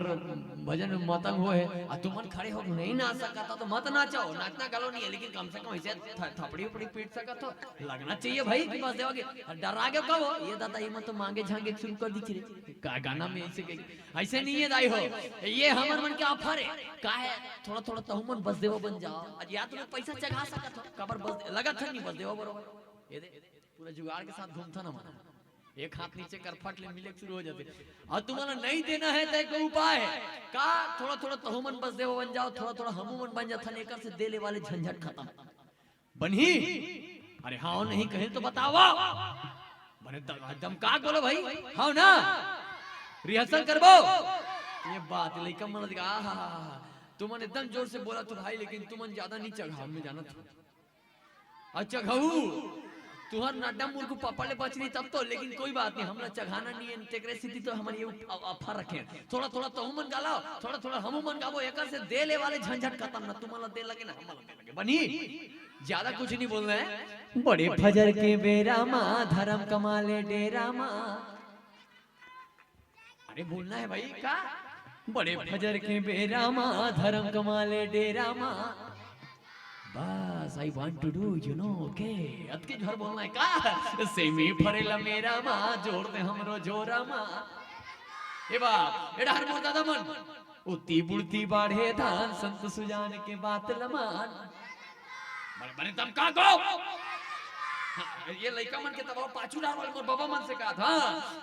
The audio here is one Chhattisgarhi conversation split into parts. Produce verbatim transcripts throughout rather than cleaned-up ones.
भजन में मतंग हो हे, आ तुमन खड़े हो नहीं नाच सकत हो तो मत नाचो, नाचना गलत नहीं है, लेकिन कम से कम ऐसे थ-, थपड़ी उपड़ी पीट सकत हो, लगना चाहिए भाई कि बस देवा के डरा गयो कब हो? ये दादा, ये मन तो मांगे झांगे शुरू कर दी रे। का गाना में ऐसे कही, ऐसे नहीं है दाई हो, ये हमर मन के offer है। का है, थोड़ा थोड़ा तहु मन बसदेवा बन जाओ। आज या तो पैसा चघा सकत हो, काबर बस लगत है नहीं बसदेवा बरोबर। ये दे, पूरा जुगाड़ के साथ घूमता ना मन, एक हाथ नीचे कर फट ले मिले शुरू हो जाते। और तुम्हारा नहीं देना है तो एक उपाय है, का थोड़ा थोड़ा तहु मन बसदेवा बन जाओ, थोड़ा थोड़ा हमू मन बन जाथन, एकर से दे ले वाले झंझट खत्म। बनही? अरे हाँ नहीं कहे तो बतावा। बने दम, दम का बोलो भाई, हाँ ना? रिहर्सल करबो। ये बात लइका मन लगा, आहा, तुमन एकदम जोर से बोला तो भाई, लेकिन तुमन ज्यादा नहीं चघाओ, मैं जानत हूँ। अच्छा घऊ, तुहर नड्डा मुर्गू पापा ले बचनी तब तो, लेकिन कोई बात नहीं, हमरा चघाना नहीं है, तेकरे सिद्धि तो हमारी ये अफर रखे। थोड़ा थोड़ा तहु मन गाला, थोड़ा थोड़ा हमू मन गाबो, एकर से दे ले वाले झंझट खत्म ना, तुम्हारा दे लगे ना, हमारा दे लगे। बनी? ज्यादा कुछ नहीं बोलना है। बड़े फजर के बेरा मा धर्म कमाले डेरा मा। अरे बोलना है भाई, का? बड़े फजर के बेरा मा धर्म कमाले डेरा मा। बस, I want to do, you know, okay? अतके झर बोलना है का? सेमी फरेला मेरा मा, जोर दे हमरो जोरा मा। ए बाप, ए डहर मोर दादा मन। उती बुड़ती बाढ़े धान, संत सुजान के बात लमान। बड़े बड़े दम का गो। हाँ, ये लइका मन के दबाव पाछू डाल वाले मोर बाबा मन से कहा था।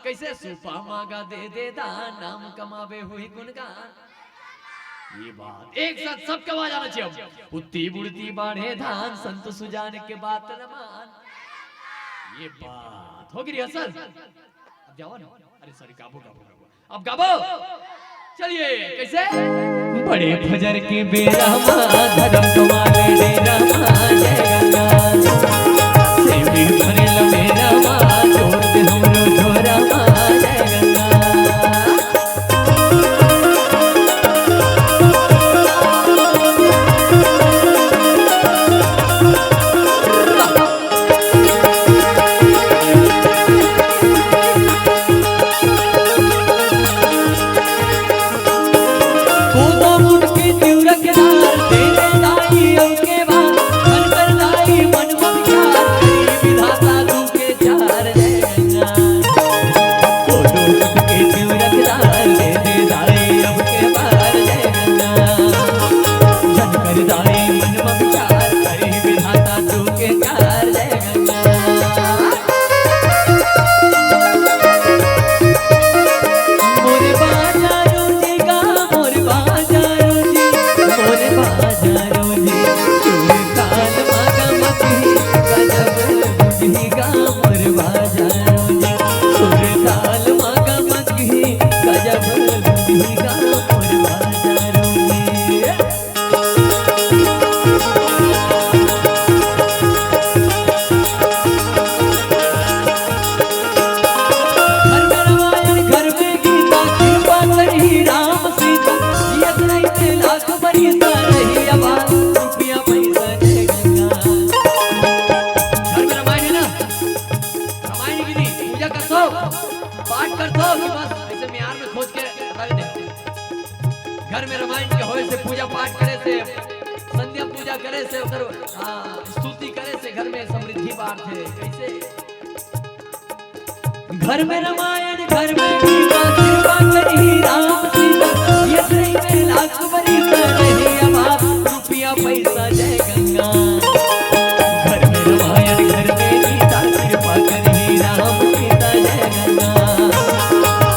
कैसे? सूपा मागा दे दे दान, नाम कमावे हुई गुणगान। ये बात एक साथ सबके आवाज आना चाहिए। उती बुड़ती बाढ़े धान, संत सुजान के बात लमान। ये बात हो गई रिहर्सल। अब जाओ ना। अरे सॉरी, गाबो गाबो गाबो। अब गाबो। चलिए, कैसे? बड़े फजर के बेरा मा, धर्म तुम्हारे डेरा मा, जय गंगा। सेवी भरेल मेरा मा, जोर दे हमरो जोरा मा, जय गंगा। घर में रामायण है ना, रामायण की नहीं, पूजा करथो, पाठ करथो कि बस ऐसे म्यार में खोज के रख दे। घर में रामायण के होए से, पूजा पाठ करे से, संध्या पूजा करे से, ओकर, हाँ, स्तुति करे से घर में समृद्धि बाढ़थे। कैसे? घर में रामायण, घर में गीता, कृपा करी राम सीता, ये श्री में लाख बरी कर रही अब आप, रुपया पैसा जय गंगा। घर में रामायण, घर में गीता, कृपा करी राम सीता जय गंगा।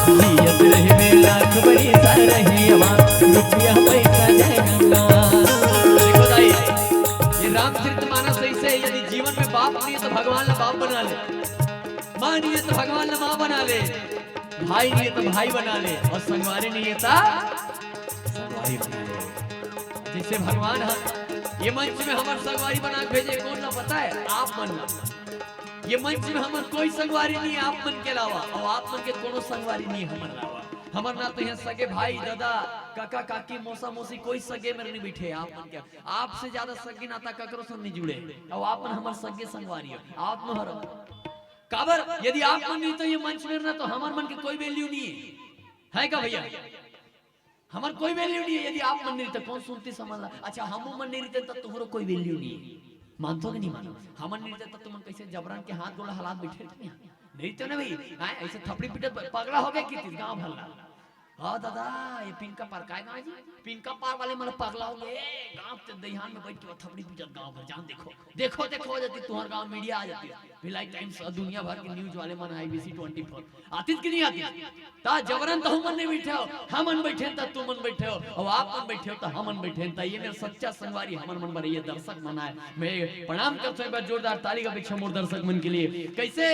जियत रहे में लाख बरी सा रही अब आप, रुपया पैसा जय गंगा। देखो दाई, ये रामचरित मानस ऐसे है, यदि जीवन में बाप नहीं है तो भगवान ला बाप बना ले, माँ नहीं है तो भगवान ला माँ बना ले, भाई नहीं है तो भाई बना ले, और संगवारी नहीं है तो संगवारी बना ले। जैसे भगवान ह ये मंच में हमर संगवारी बना के भेजे, कोन ला पता है? आप मन ला। ये मंच में हमर कोई संगवारी नहीं है आप मन के अलावा, और आप मन के कोनो संगवारी नहीं है हमर अलावा। हमर ना तो यहाँ सगे भाई, दादा, काका, काकी, मौसा, मौसी, कोई सगे मेरे नहीं बैठे आप मन के। आपसे ज्यादा सगे नाता ककरो संग नहीं जुड़े, और आप मन हमर सगे संगवारी हो। आप मन हर काबर, यदि आप मन नहीं तो ये मंच में ना तो हमर मन के कोई value नहीं है, है का भैया? हमर कोई वैल्यू नहीं है। यदि आप मन नहीं रहते, कौन सुनती समझ ला? अच्छा, हम मन नहीं रहते, तब तुम्हारो कोई वैल्यू नहीं है। मानथो कि नहीं मानो? हमन नहीं रहते, तब तुमन कैसे जबरन के हाथ गोड़ हलात बैठे रहते हैं? नहीं तो ना भाई, हाँ, ऐसे थपड़ी पीटत प-, पगला हो गए कि गाँव भर ला। हाँ दादा, ये पिनका पार काय गाँव जी? पिनका पार वाले मन पगला हो गए। गाँव के दहियान में बैठ के वो थपड़ी पीटत गाँव भर जान। देखो, देखो, देखो, जाती तुम्हार गाँव मीडिया आ जाती है। भिलाई टाइम्स और दुनिया भर के न्यूज वाले मन, आईबीसी ट्वेंटी फोर। आतिस कि नहीं आतिस? ता जबरन तो हमन नहीं बैठे हो, हमन बैठे हैं ता तुमन बैठे हो, और आप मन बैठे हो ता हमन बैठे हैं। ता ये मेरा सच्चा संगवारी, हमन मन बर ये दर्शक मन आए। मैं प्रणाम करता हूँ एक बार जोरदार ताली का अपेक्षा मोर दर्शक मन के लिए। कैसे?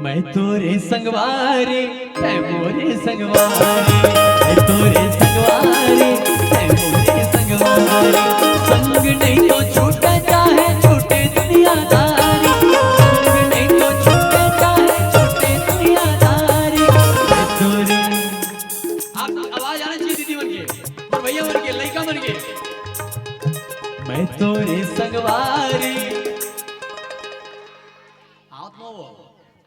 मैं तोरे संगवारी, तै मोरे संगवारी। मैं तोरे संगवारी, तै मोरे संगवारी। संग नहीं तो छूटे चाहे छूटे दुनियादारी। संग नहीं तो छूटे चाहे छूटे दुनियादारी। मैं तोरे, आप आवाज आना चाहिए दीदी मन के, और भैया मन के, लइका मन के। मैं तोरे संगवारी। आवत न हो।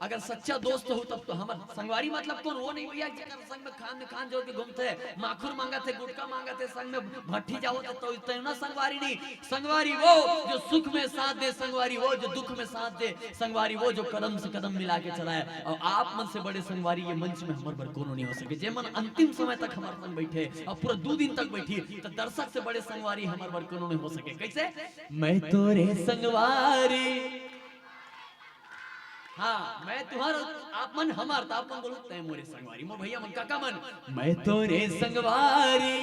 अगर सच्चा दोस्त हो तब तो। हमर संगवारी मतलब कौन? वो नहीं भैया जेकर संग में खान में खान जोड़ के घूमते, माखुर मांगत है, गुटखा मांगत है, संग में भट्टी जाओ तो, तो, तो ना संगवारी नहीं। संगवारी वो जो सुख में साथ दे, संगवारी वो जो दुख में साथ दे, संगवारी वो जो कदम से कदम मिला के चलाए। और आप मन से बड़े संगवारी ये मंच में हमर बर कोनो नहीं हो सके। जे मन अंतिम समय तक हमर संग बैठे और पूरा दो दिन तक बैठी, तो दर्शक से बड़े संगवारी हमर बर कोनो नहीं हो सके। कैसे? मैं तोरे संगवारी। हाँ, मैं तुम्हार, आप मन हमार, तो आप मन बोलो, तै मोरे संगवारी, मोर भैया मन, काका मन। मैं तोरे संगवारी,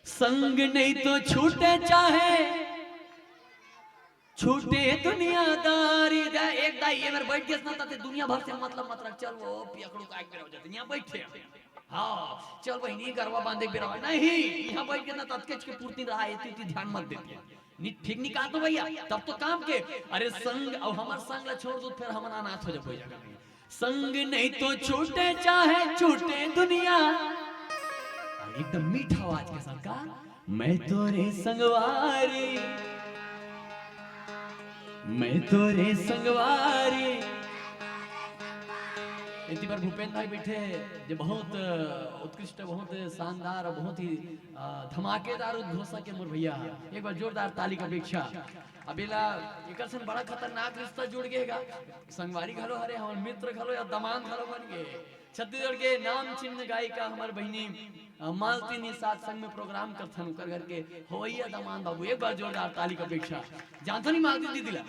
संग नहीं तो छूटे चाहे छूटे दुनियादारी। दे, एक दाई ये मेर बैठ गेस ना, ताते दुनिया भर से मतलब मत रख। चल वो पियकड़ू का एक बेरा हो जाते, यहाँ बैठे। हाँ, चल बहिनी गरवा बांधे के बेरा हो। नहीं, यहाँ बैठ गेस ना, ततकेच के पूर्ति रहा, इतनी, इतनी ध्यान मत देते। नि-, ठीक नहीं कहा तो भैया, तब तो काम के। अरे संग, अब हमर संग ला छोड़ दो, फिर हमन अनाथ हो जाबो जगह में। संग नहीं तो छूटे चाहे छूटे दुनिया। और एकदम मीठा आवाज के साथ कहा, मैं तोरे संगवारी, मैं तोरे संगवारी। इतनी बार भूपेंद्र भाई बैठे हैं, जो बहुत, अ, उत्कृष्ट, बहुत शानदार और बहुत ही, अ, धमाकेदार उद्घोषक है मोर भैया। एक बार जोरदार ताली का अपेक्षा। अब एला एकर से बड़ा खतरनाक रिश्ता जुड़ गए गा। संगवारी घलो हरे, हमर मित्र घलो या दमांद घलो बन गए। छत्तीसगढ़ के नाम चिन्ह गायिका हमर बहिनी, अ, मालती निषाद संग में प्रोग्राम करथन, ओकर घर के होवैया दमांद बाबू। एक बार जोरदार ताली का अपेक्षा। जानथो नहीं मालती दीदी ला?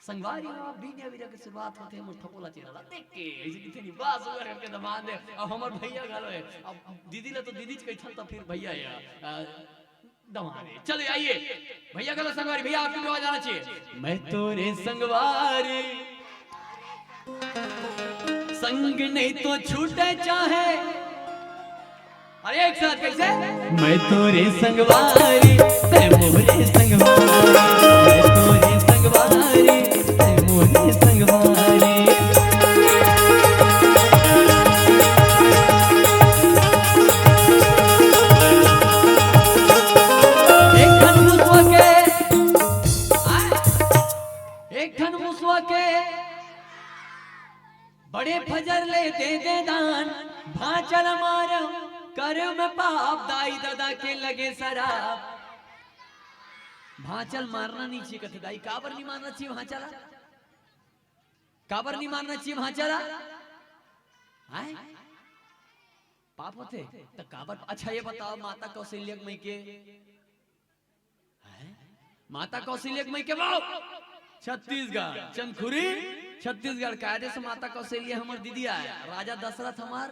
संगवारी हो, बीनिया बीरा के शुरुआत होथे मोर ठपोला चेहरा ला देख के, ऐसे किथे नहीं, बस ओकर घर के दमांद है। अब हमर भैया घलो है, अब दीदी ला तो दीदी च कहिथन, तो फिर भैया है, अ, दमांद है। चलिए आइए, भैया घलो संगवारी, भैया आपकी भी आवाज आना चाहिए। मैं तोरे संगवारी, संग नहीं तो छूटे चाहे। अरे एक साथ कैसे? मैं तोरे संगवारी, तै मोरे संगवारी। मैं तोरे संगवारी, तै मोरे संगवारी। एक ठन मुसवा के, एक ठन मुसवा के बड़े फजर ले दे दे दान, भांचल मार कर में पाप, दाई ददा के लगे शराब। भांचल मारना नहीं चाहिए, कथे दाई, काबर नहीं मारना चाहिए भांचल? काबर नहीं मारना चाहिए भांचल? हैं? पाप होथे? त काबर? अच्छा, ये बताओ, माता कौशल्या के मइके हैं? माता कौशल्या के मइके बाप छत्तीसगढ़, चंदखुरी, छत्तीसगढ़। कायदे से माता कौशल्या हमर दीदी आय, राजा दशरथ हमर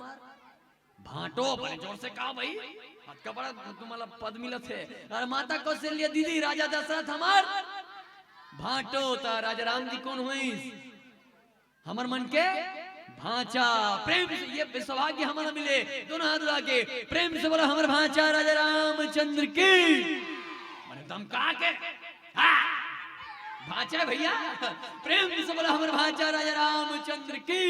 भांटो। बड़े जोर से कहा भाई, अतका बड़ा तुम्हारा पद मिलत है। अरे माता कौशल्या दीदी, राजा दशरथ हमर भांटो। त राजा राम जी कौन होइस? हमर मन के भांचा। प्रेम से, ये सौभाग्य हमन ला मिले, दोनों हाथ उठा के प्रेम से बोला, हमर भांचा राजा रामचंद्र की। मने दमका के, हाँ, भांचा है भैया, प्रेम से बोला, हमर भांचा राजा रामचंद्र की।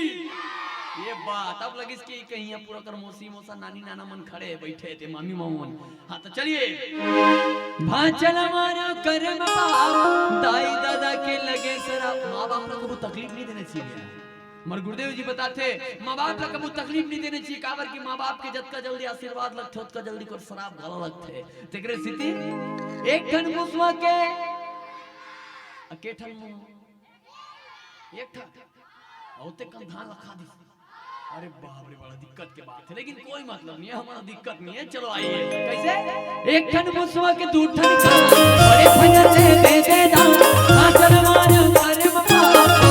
ये बात अब लगिस कि कहीं अब पूरा कर मौसी, मौसा, नानी, नाना मन खड़े बैठे थे, मामी, मामू मन। हाँ, तो चलिए। भांचल मारा करम पाप, दाई दादा के लगे शराब। माँ बाप को कभी तकलीफ नहीं देना चाहिए। हमर गुरुदेव जी बताथे, माँ बाप ला कभू तकलीफ नहीं देना चाहिए, काबर कि माँ बाप के जतका जल्दी आशीर्वाद लगथे, ओतका जल्दी ओकर श्राप घला लगथे। तेकरे सेती एक ठन मुसवा के, अ, के ठन मुसवा? एक ठन। अउ ते कन धान ला खा दिस। अरे बाप रे, बड़ा दिक्कत के बात है, लेकिन कोई मतलब नहीं है, हमारा दिक्कत नहीं है। चलो आइए, कैसे? एक ठन मुसवा के दू ठन कान, बड़े भैया ले दे दे दान, हाँ तलवार करे बाबा।